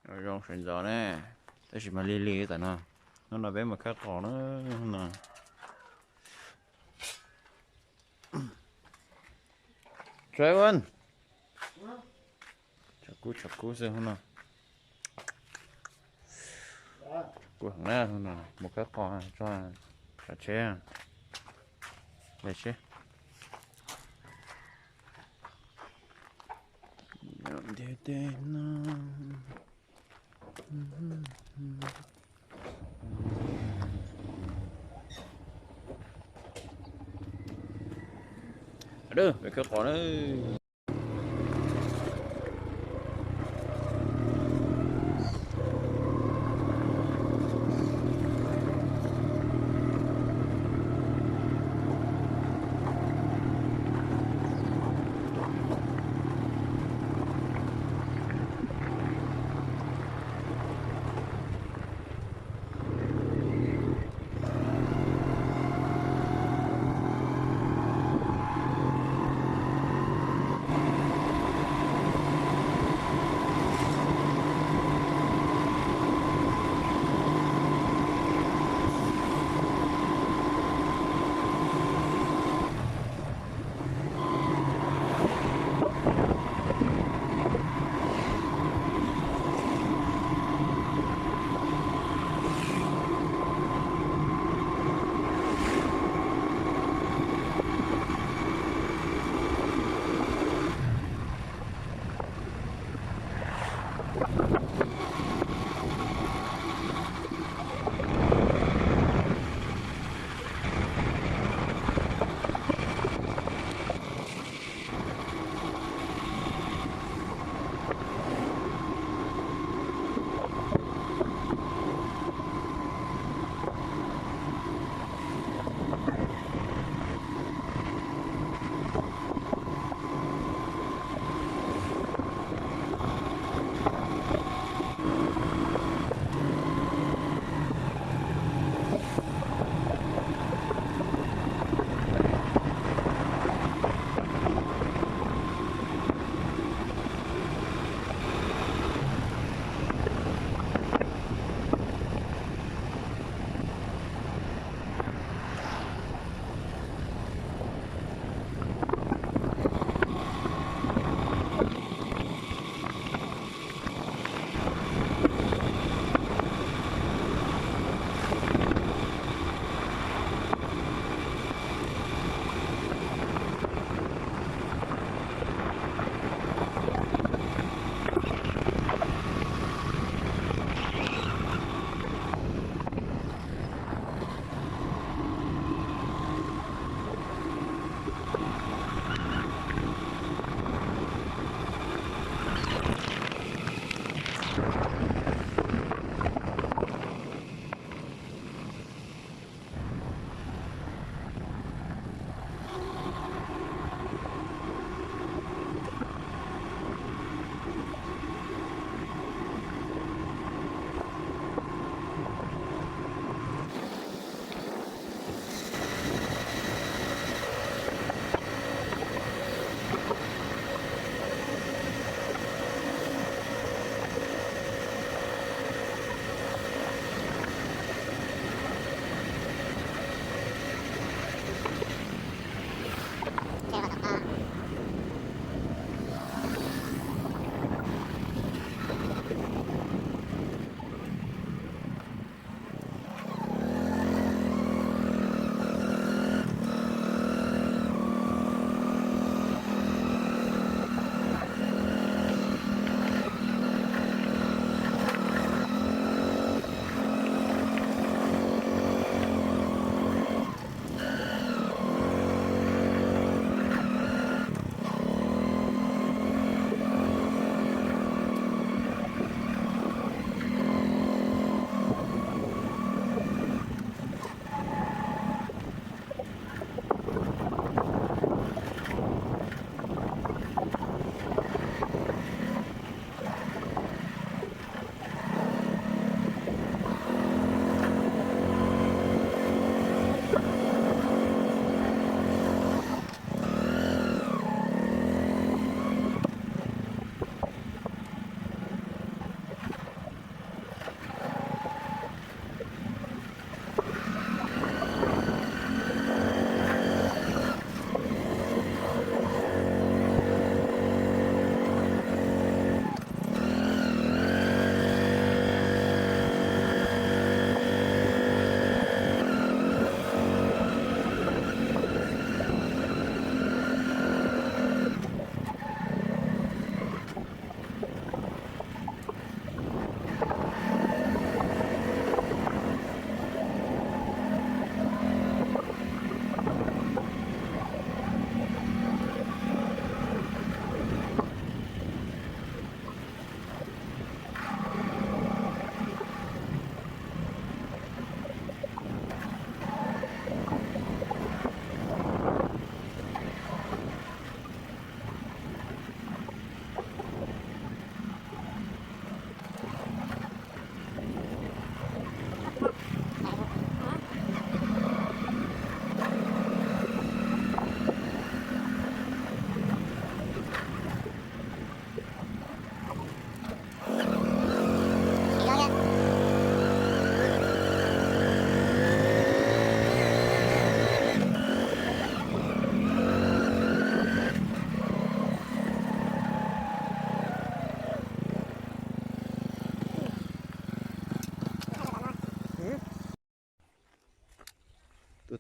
Zoo sawv ntxov ne, tab sis mas lig lig tam no. Hnub no peb mus khawb qos na, hnub no. Tsuav ua, tshav kub tshav kub xwb hnub no. Tshav kub heev na, hnub no mus khawb qos tso, tsav tsheb, tsav tsheb. Ntiag teb no. Peb khawb qos na.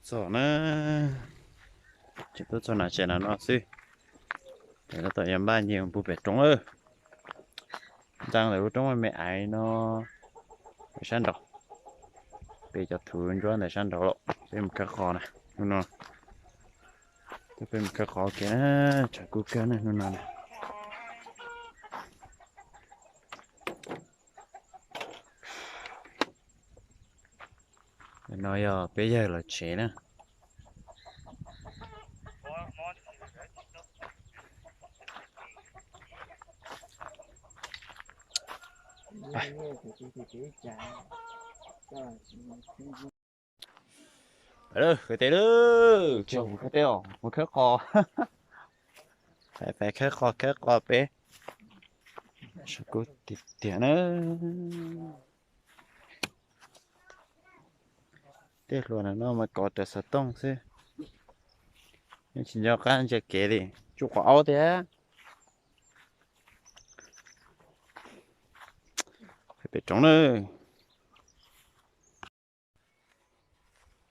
Txog na, tseem tuaj txog na tsev no no xwb. Ces tab tom yuav npaj nyiag mus pem roob lawm. Ntxeev ntawm lub roob me me aiv no, pem sab nraud, pem cov thuv ntsuab ntawm sab nraud lawm. Peb mus khawb qos na, hnub no. Peb mus khawb qos ua ke na, tshav kub kawg na hnub no na. No yog peb yawg lawv tsev na. Khawb tes lawm, tsis mus khawb tes os, mus khawb qos. Pais pais khawb qos khawb qos peb. Tshav kub tiag tiag na. Tej hluas no no mas kov raws xov tooj xwb, yeej tsis nco qab ntsia kev li, tsuj qhov aub thiab. Pem roob na.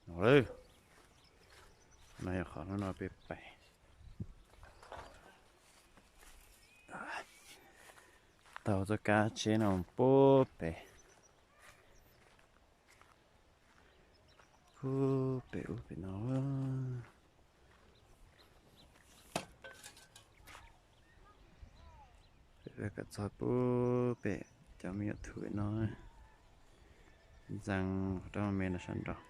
No lawm, no yog qhov no no peb pais taug txoj kab tsheb no puag pem, puag pem ub pem no. Peb kom txog puag pem cov me nyuam thuv no, ntxeev rau me no sab nraud.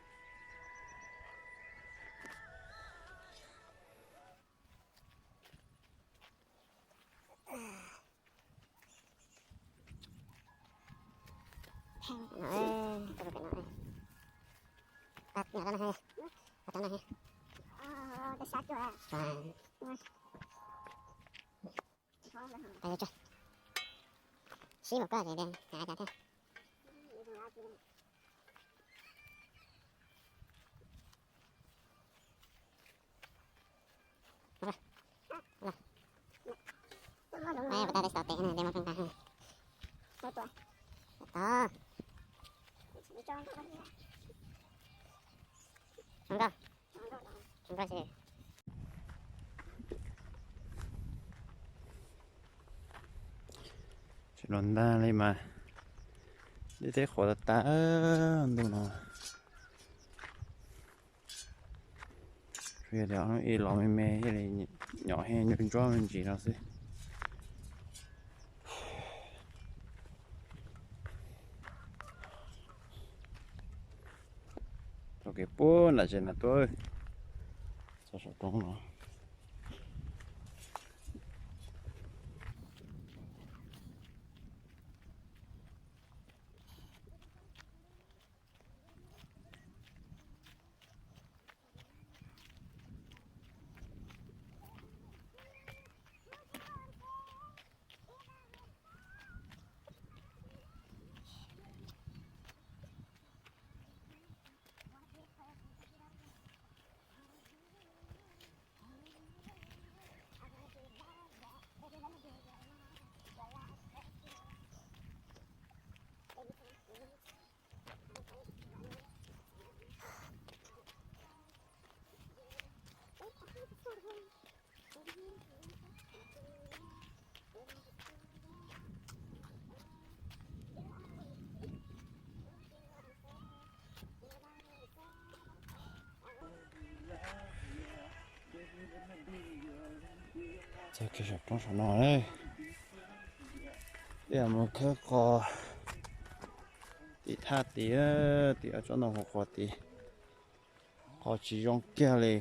Tsis los ntag li mas, dej teb qhuav tas tas ntu no. Ib los me me thiaj li nyom he ntsuab me ntsis no xwb. Tau kev puag nram tsev no tuaj, txog saum roob no. Txog kiag saum roob saum no, peb mus khawb qos tim thaj tid, tim ob tsob ntoo qos tid. Qos tsis zoo kiag li,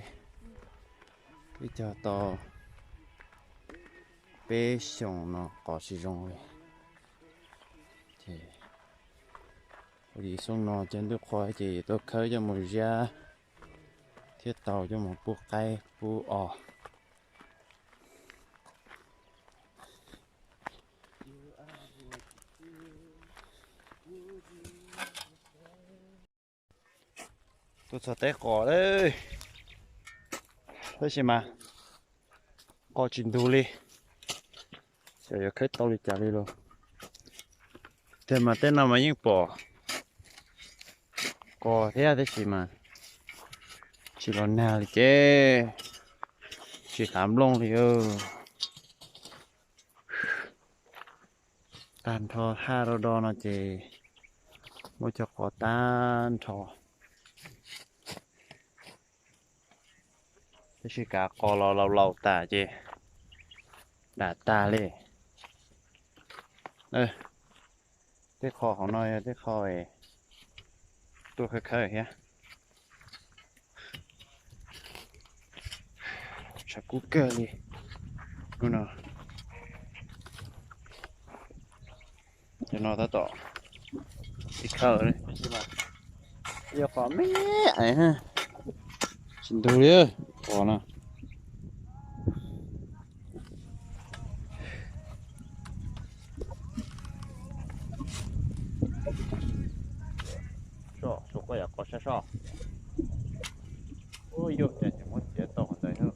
twb cog tau peb xyoos no qos tsis zoo li. Ces ua li xyoo no ces ntuj qhuav ces yuav tuaj khawb coj mus ziab thiab tau coj mus pub qaib pub os. Tuaj txog teb qos lawm, tab sis mas qos tsis ntug li, xyov yuav khawb tau li cas li lauj. Tiag mas tej no mas yeej pom qos thiab tab sis mas Tsis los nag li ces tsis hav nplooj li. Tag nrho haj do do no ces muab cov qos tag nrho. Tab sis kav qos los laus laus tas ces dam tag li. Tej qho hauv no yog tej qho tuaj khawb khawb thiab. Tshav kub kawg li. Hnub no, cov no tab tom ib khawb li, yog qos me, tsis ntug li qos no. Soj, soj koj yam qos sab soj. Ua yog cas tseem muab txiav tau qhov ntawd thiab.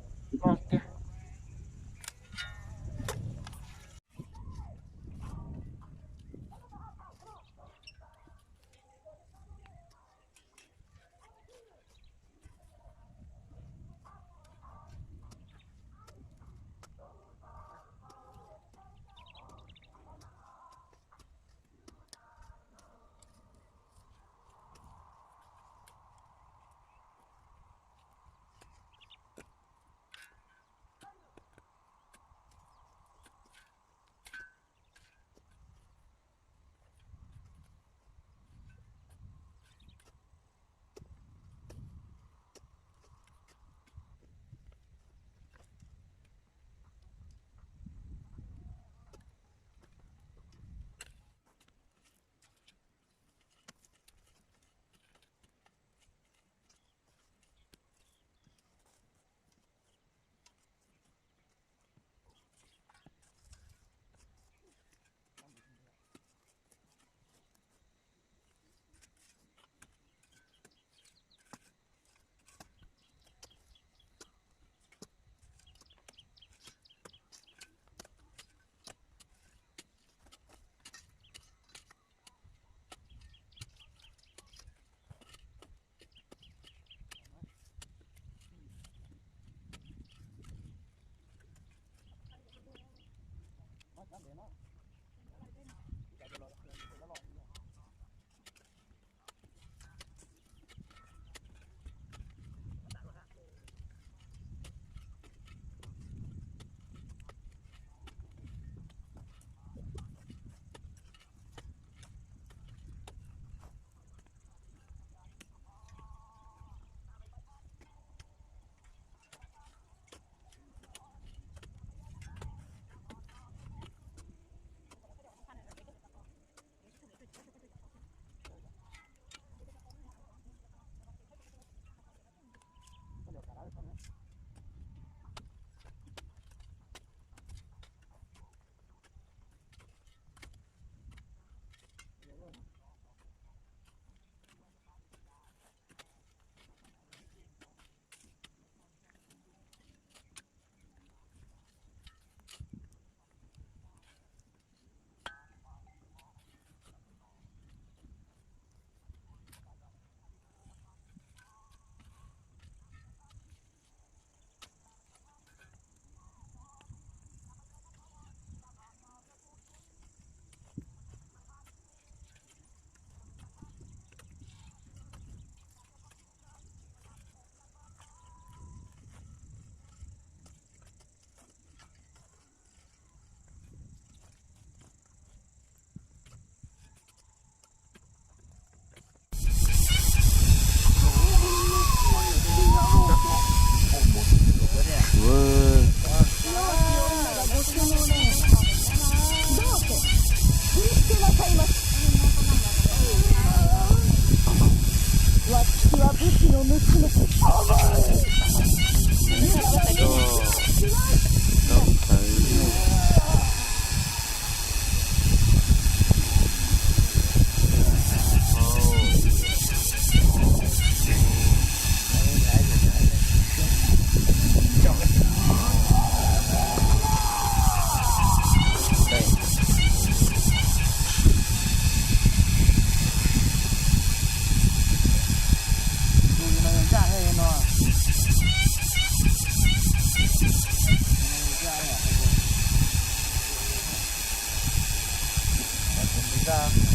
Dawb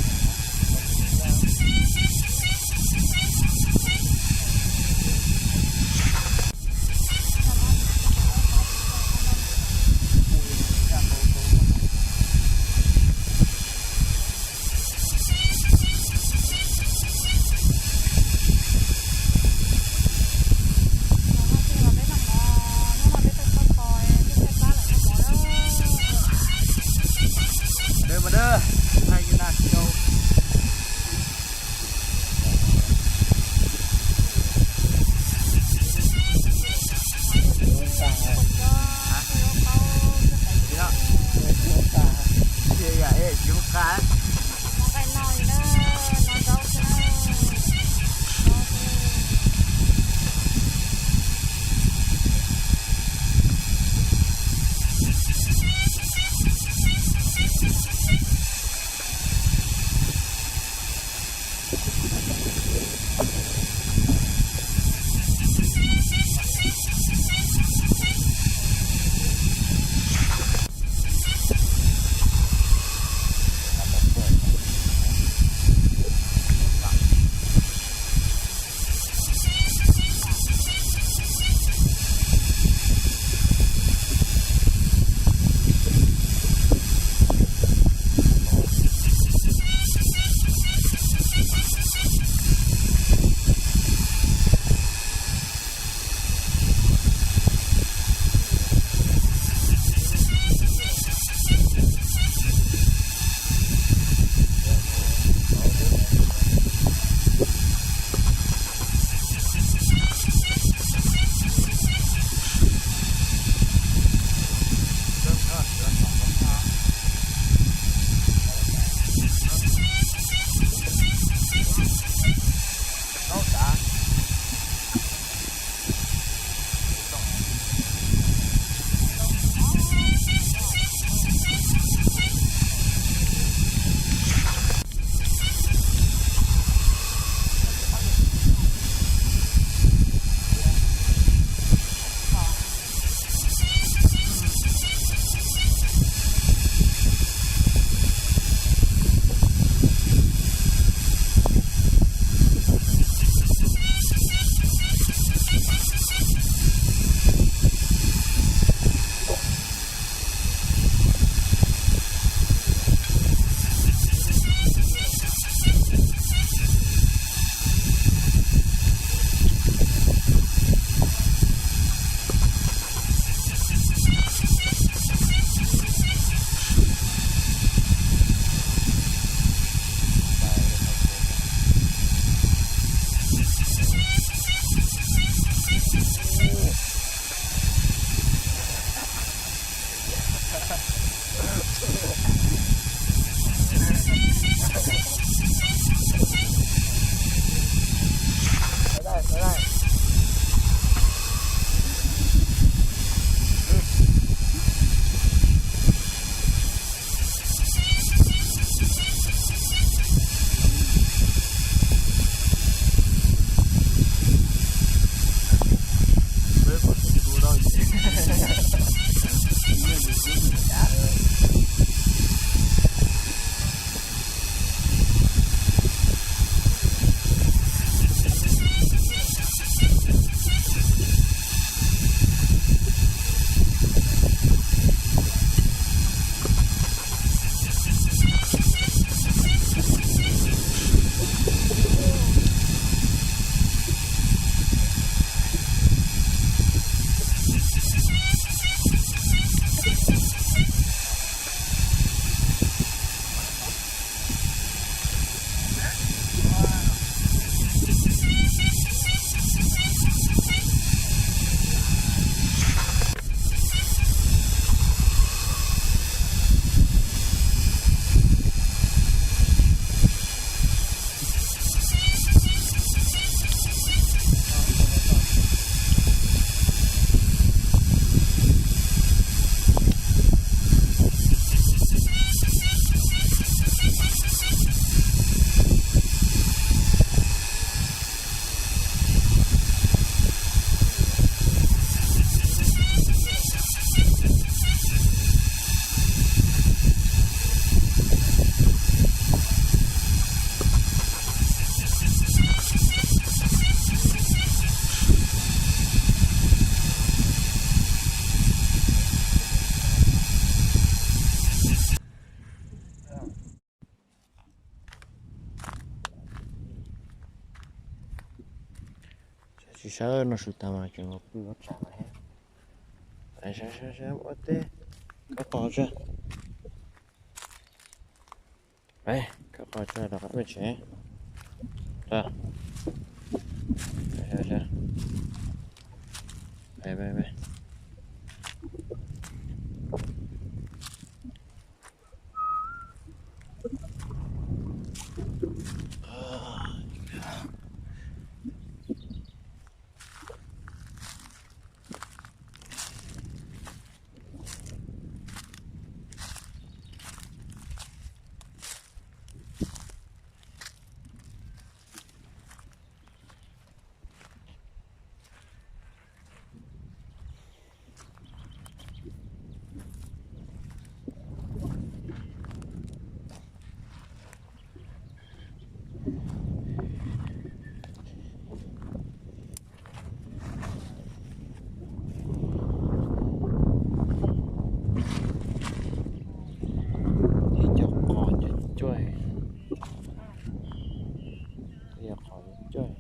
mas dawb, hai yus nag tsis tau. Tsis sawv no su tas mas tseem los pw ua tsav no thiab. Saib saib saib ua teb, khaub qos tso. Khaub qos tso rov qab pem tsev. Ib co qos cuaj cuaj, ib co qos cuaj cuaj.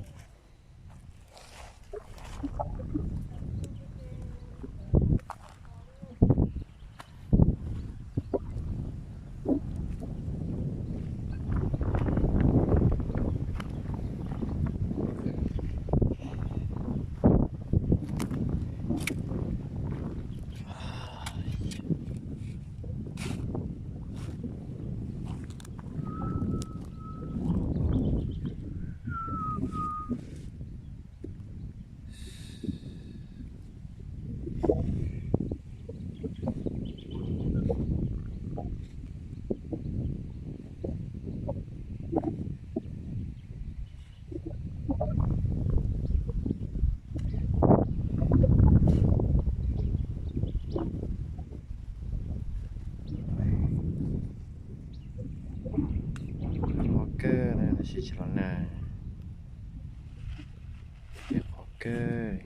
Qhov kawg na, sib tsis los na. Qhov kawg.